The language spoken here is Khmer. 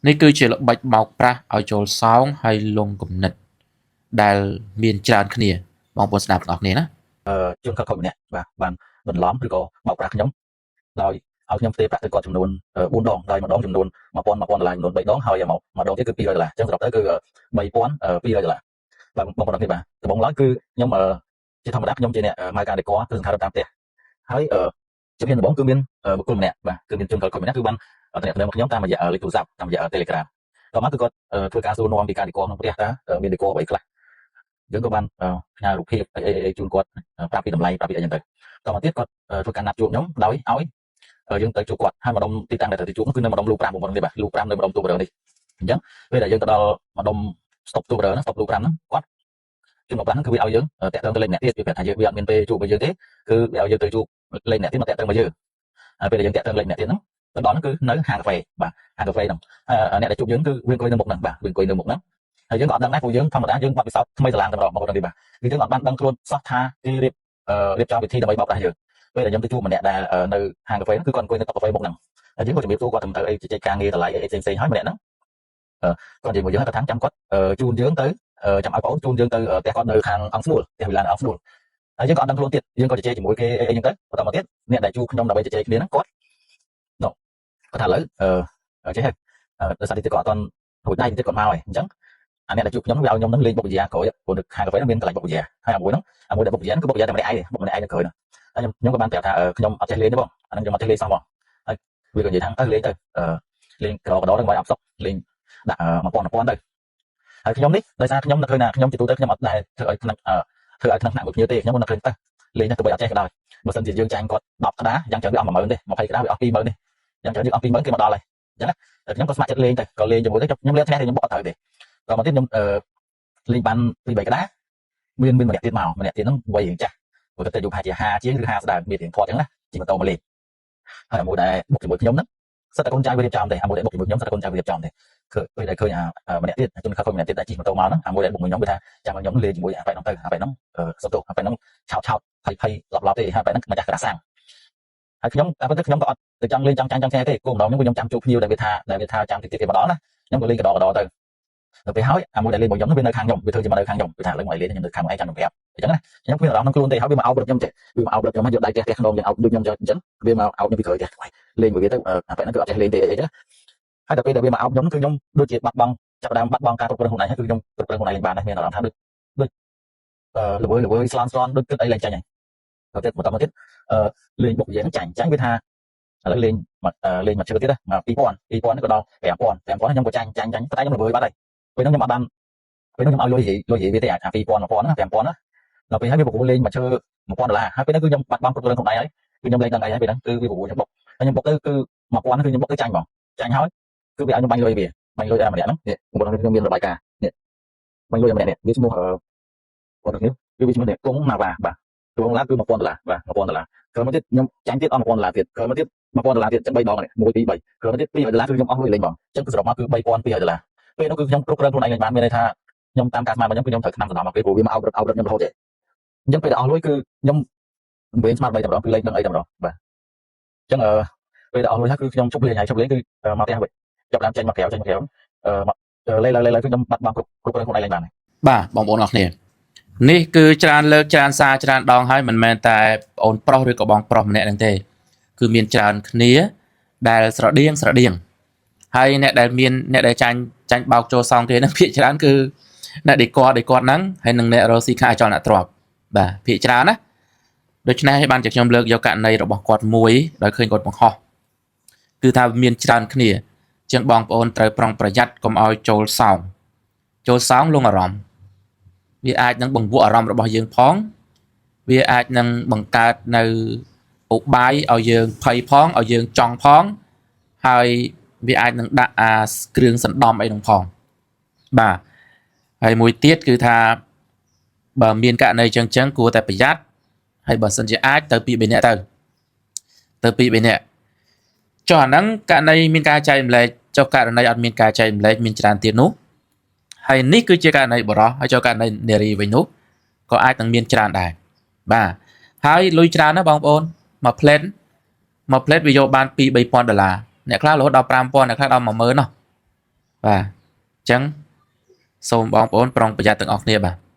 នេះគឺជាល្បិចបោកប្រាស់ឲ្យចូលសោងហើយលងគំនិតដែលមានច្រើនគ្នាបងប្អូនស្ដាប់ទាំងអស់គ្នាណា ជនខិលខូចម្នាក់បាទបានបន្លំឬក៏បោកប្រាស់ខ្ញុំដោយឲ្យខ្ញុំផ្ទេរប្រាក់ទៅគាត់ចំនួន4ដងដោយម្ដងចំនួន1000 1000ដុល្លារចំនួន3ដងហើយម្ដងទៀតគឺ200ដុល្លារអញ្ចឹងសរុបទៅគឺ3200ដុល្លារបាទបងប្អូនគ្នាបាទដំបូងឡើយគឺខ្ញុំជាធម្មតាខ្ញុំជាអ្នកម៉ៅការដេកគឺសង្ខារតាមផ្ទះហើយជំហានដំបូងគឺមានបុគ្គលម្នាក់បាទគឺមានជនខិលខូចម្នាក់គឺបានតំណែងមកខ្ញុំតាមរយៈលេខទូរស័ព្ទតាមរយៈ Telegram តមកគឺគាត់ធ្វើការសួរនាំពីការដេកក្នុងផ្ទះតើមានដេកអ្វីខ្លះយើងក៏បានផ្ញើរូបភាពអីអីជូនគាត់ប្រាប់ពីតម្លៃប្រាប់ពីអីចឹងទៅតមកទៀតគាត់ធ្វើការណាត់ជួបខ្ញុំដោយឲ្យយើងទៅជួបគាត់ហើយម្ដុំទីតាំងដែលត្រូវទៅជួបគឺនៅម្ដុំលូ5បងប្អូននេះបាទលូ5នៅម្ដុំទូបរនេះអញ្ចឹងពេលដែលយើងទៅដល់ម្ដុំស្តុបទូបរហ្នឹងស្តុបលូ5ហ្នឹងគាត់ជនបរហ្នឹងគឺវាឲ្យយើងតាក់ទងទៅលេខអ្នកទៀតវាប្រាប់ថាយើងវាអត់មានពេលជួបvớiយើងទេគឺវាឲ្យយើងទៅជួបលេខអ្នកទៀតមកតាក់ទងមកយើងហើយពេលដែលយើងតាក់ទងលេខអ្នកទៀតហ្នឹងទៅដល់ហ្នឹងគឺនៅហាងកាហ្វេបាទហាងកាហ្វេហ្នឹងអ្នកដែលជួបយើងគឺវាអង្គុយនៅមុខហ្នឹងបាទវាអង្គុយនៅមុខហ្នឹងហើយយើងក៏អត់ដឹងដែរព្រោះយើងធម្មតាយើងបាត់ពិសោធន៍ថ្មីស្រឡាងតែម្ដងបងប្អូននេះបាទគឺយើងអត់បានដឹងខ្លួនសោះថាគេរៀបចំវិធីដើម្បីបោកប្រាស់យើងពេលដែលខ្ញុំទៅជួបម្នាក់ដែលនៅហាងកាហ្វេហ្នឹងគឺគាត់អង្គុយនៅតុកាហ្វេមុខហ្នឹងហើយយើងក៏ជំរាបសួរគាត់ទៅអីជជែកការងារតម្លៃអីផ្សេងៗហើយម្នាក់ហ្នឹងគាត់និយាយមួយយើងគាត់ថាចាំគាត់ជូនយើងទៅចាំឲ្យបងជូនយើងទៅផ្ទះគាត់នៅខាងអង្គស្នួលផ្ទះវិឡានអង្គស្នួលហើយយើងក៏អត់ដឹងខ្លួនទៀតយើងក៏ជជែកជាមួយគេអីអីហ្នឹងទៅបន្តមកទៀតអ្នកដែលជួបខ្ញុំដើម្បីជជែកគ្នាហ្នឹងគាត់នោះគាត់ថាឥឡូវអឺចេះហើយដោយសារទីគាត់អត់ទាន់រួចដៃទៀតគាត់មកហើយអញ្ចឹងអាអ្នកដែលជួបខ្ញុំវាឲ្យខ្ញុំនឹងលេងបុកវិទ្យាក្រោយព្រោះនៅខាងកាហ្វេហ្នឹងមានកន្លែងបុកវិទ្យាហើយអាមួយហ្នឹងអាមួយដែលបុកវិទ្យាគឺបុកវិទ្យាតែម្នាក់ឯងបុកម្នាក់ឯងនៅក្រោយហ្នឹងហើយខ្ញុំក៏បានប្រាប់ថាខ្ញុំអត់ចេះលេងទេបងអាហ្នឹងខ្ញុំអត់ចេះលេងសោះបងហើយវាក៏និយាយថាទៅលេងទៅលេងក្រកដោហ្នឹងមកអផ្សុកលេងដាក់1000 1000ទៅហើយខ្ញុំនេះដោយសារខ្ញុំនឹកឃើញថាខ្ញុំជាទូទៅខ្ញុំអត់ដែលធ្វើឲ្យថ្នាក់ធ្វើឲ្យថ្នាក់ថ្នាក់មួយគ្នាទេខ្ញុំនឹកឃើញទៅលេងទៅទោះបីអត់ចេះក៏ដោយបើសិនជាយើងចាញ់គាត់10ក្តារយ៉ាងច្រើនវាអស់10000ទេ20ក្តារវាអស់20000ទេយ៉ាងច្រើនយើងអស់20000គេមកដល់ហើយអញ្ចឹងណាខ្ញុំក៏ស្ម័គ្រចិត្តលេងទៅក៏លេងជាមួយទៅខ្ញុំលេងឈ្នះទេខ្ញុំបុកអត់ត្រូវទេតមកទៀតខ្ញុំអឺលេងបាន2 3ក្តារមានម្នាក់ទៀតមកម្នាក់ទៀតហ្នឹងវ័យរៀងចាស់ព្រោះទៅអាយុប្រហែលជា50ជាងឬ50ស្ដើងមានរៀងធាត់អញ្ចឹងណាជិះម៉ូតូមកលេងហើយអាមួយដែលបុកជាមួយខ្ញុំហ្នឹងសិតតែកូនចៅវារៀបចំទេអាមួយដែលបុកជាមួយខ្ញុំសិតតែកូនចៅវារៀបចំទេឃើញពេលដែលឃើញអាម្នាក់ទៀតជនខិលខូចម្នាក់ទៀតដែលជិះម៉ូតូមកហ្នឹងអាមួយដែលបុកមួយខ្ញុំវាថាចាំឲ្យខ្ញុំលេងជាមួយអាប៉ែហ្នឹងទៅអាប៉ែហ្នឹងសុំទោសអាប៉ែហ្នឹងឆោតឆោតភ័យភ័យឡប់ឡប់ទេហើយអាប៉ែហ្នឹងម្ចាស់ក្រាសាំងហើយខ្ញុំតែប៉ុន្តែខ្ញុំក៏អត់ទៅចង់លេងចង់ចាញ់ចង់ឈ្នះទេគោលម្ដងខ្ញុំខ្ញុំចាំជួបភ្ញៀវដែលវាថាចាំតិចទៀតគេមកដល់ណាខ្ញុំក៏លេងកដកដទៅដល់ពេលហើយអាមួយដែលលេងរបស់ខ្ញុំវានៅខាងខ្ញុំវាធ្វើជាមកនៅខាងខ្ញុំវាថាឥឡូវមកលេងខ្ញុំនៅខាងឯងចាំខ្ញុំប្រាប់អញ្ចឹងណាខ្ញុំគ្មានអារម្មណ៍ក្នុងខ្លួនទេហើយវាមកអោបរឹបខ្ញុំចេះវាមកអោបរឹបខ្ញុំយកដៃផ្ទះផ្ទះខ្នងយ៉ាងអោបដូចខ្ញុំអញ្ចឹងវាមកអោបខ្ញុំពីក្រោយផ្ទះលេងមួយវាទៅអាប៉ែហ្នឹងគឺអត់ចេះលេងទេអីចឹងហើយដល់ពេលដែលវាមកអោបខ្ញុំគឺខ្ញុំដូចជាបាត់បង់ចាប់ដើមបាត់បង់ការគ្រប់គ្រងខ្លួនឯងហើយគឺខ្ញុំគ្រប់គ្រងខ្លួនឯងលេងបានដែរមានអារម្មណ៍ថាដូចដូចល្វើយល្វើយស្លន់ស្លន់ដូចគិតអីឡើងចាញ់ហើយដល់ទៀតបន្តមកទៀតលេងបុកយើងចាញ់ចាញ់វាថាឥឡូវលេងលេងមកជឿទៀតណាមក2000 2000នេះក៏ដល់5000 5000ខ្ញុំក៏ចាញ់ចាញ់ចាញ់តែខ្ញុំល្វើយបាត់ហើយពេលហ្នឹងខ្ញុំអត់បានពេលហ្នឹងខ្ញុំឲ្យលុយលុយវាទេអា2000 1000ណា5000ណាដល់ពេលហើយវាប្រគល់លេងមកជឿ1000ដុល្លារហើយពេលហ្នឹងគឺខ្ញុំបាត់បង់គ្រប់គ្រងខ្លួនឯងហើយគឺខ្ញុំលេងដល់អីហើយពេលហ្នឹងគឺវាប្រគល់ខ្ញុំបុកហើយខ្ញុំបុកទៅគឺ1000គឺខ្ញុំបុកទៅចាញ់ហ្មងចាញ់ហើយគឺវាឲ្យខ្ញុំបាញ់លុយវាបាញ់លុយឲ្យម្នាក់ហ្នឹងនេះបងប្អូនខ្ញុំមានរបាយការណ៍នេះបាញ់លុយឲ្យម្នាក់នេះវាឈ្មោះបងប្អូនគឺវាឈ្មោះនេះកុងម៉ាវ៉ាបាទគងឡាគឺ1000ដុល្លារបាទ1000ដុល្លារក្រោយមកទៀតខ្ញុំចាញ់ទៀតអស់1000ដុល្លារទៀតក្រោយមកទៀត1000ដុល្លារទៀតចឹង3ដងនេះ1 2 3ក្រោយមកទៀត200ដុល្លារគឺខ្ញុំអស់លុយលេងហ្មងចឹងគឺសរុបមកគឺ3200ដុល្លារពេលនោះគឺខ្ញុំគ្រប់គ្រងខ្លួនឯងបានមានន័យថាខ្ញុំតាមការស្មានរបស់ខ្ញុំគឺខ្ញុំត្រូវឆ្នាំសំណមកគេព្រោះវាមកអោបរត់អោបរត់ខ្ញុំរហូតទេអញ្ចឹងពេលដែលអស់លុយគឺខ្ញុំវិញស្មារតីតែម្ដងគឺលេងដឹងអីតែម្ដងបាទអញ្ចឹងអឺពេលដែលអស់លុយហើយគឺខ្ញុំជប់លេងហើយជប់លេងគឺមកផ្ទះវិញចាប់ដើមចេញមកក្រៅចេញមកក្រៅអឺមកលេងលេងលេងគឺខ្ញុំបាត់បង់គ្រប់គ្រប់គ្រងខ្លួនឯងលេងបាន បាទបងប្អូនអរគ្នានេះគឺច្រើនលើកច្រើនសារច្រើនដងហើយមិនមែនតែបងប្រុសឬក៏បងប្រុសម្នាក់ហ្នឹងទេគឺមានច្រើនគ្នាដែលស្រដៀងស្រដៀងហើយអ្នកដែលមានអ្នកដែលចាញ់ចាញ់បោកចូលសងគេហ្នឹងភាគច្រើនគឺអ្នកដេកដេកហ្នឹងហើយនិងអ្នករកស៊ីខាងអចលនទ្រព្យបាទភាគច្រើនណាដូច្នេះហើយបានជាខ្ញុំលើកយកករណីរបស់គាត់មួយដោយឃើញគាត់បង្ហោះគឺថាមានច្រើនគ្នាជាងបងប្អូនត្រូវប្រុងប្រយ័ត្នកុំឲ្យចូលសោងចូលសោងលងអារម្មណ៍វាអាចនឹងបង្វក់អារម្មណ៍របស់យើងផងវាអាចនឹងបង្កើតនៅឧបាយឲ្យយើងភ័យផងឲ្យយើងចង់ផងហើយវាអាចនឹងដាក់អាគ្រឿងសណ្ដំអីនឹងផងបាទហើយមួយទៀតគឺថាបើមានករណីចឹងចឹងគួរតែប្រយ័ត្នហើយបើសិនជាអាចទៅពី3នាក់ទៅទៅពី3នាក់ចុះអាហ្នឹងករណីមានការចែកម្លែកចុះករណីអត់មានការចែកម្លែកមានច្រើនទៀតនោះហើយនេះគឺជាករណីបរោះហើយចុះករណីនារីវិញនោះក៏អាចនឹងមានច្រើនដែរបាទហើយលុយច្រើនណាស់បងប្អូនមួយផ្លេតមួយផ្លេតវាយកបាន2 3000ដុល្លារអ្នកខ្លះរហូតដល់5000អ្នកខ្លះដល់10000ណោះ បាទអញ្ចឹងសូមបងប្អូនប្រុងប្រយ័ត្នទាំងអស់គ្នាបាទ។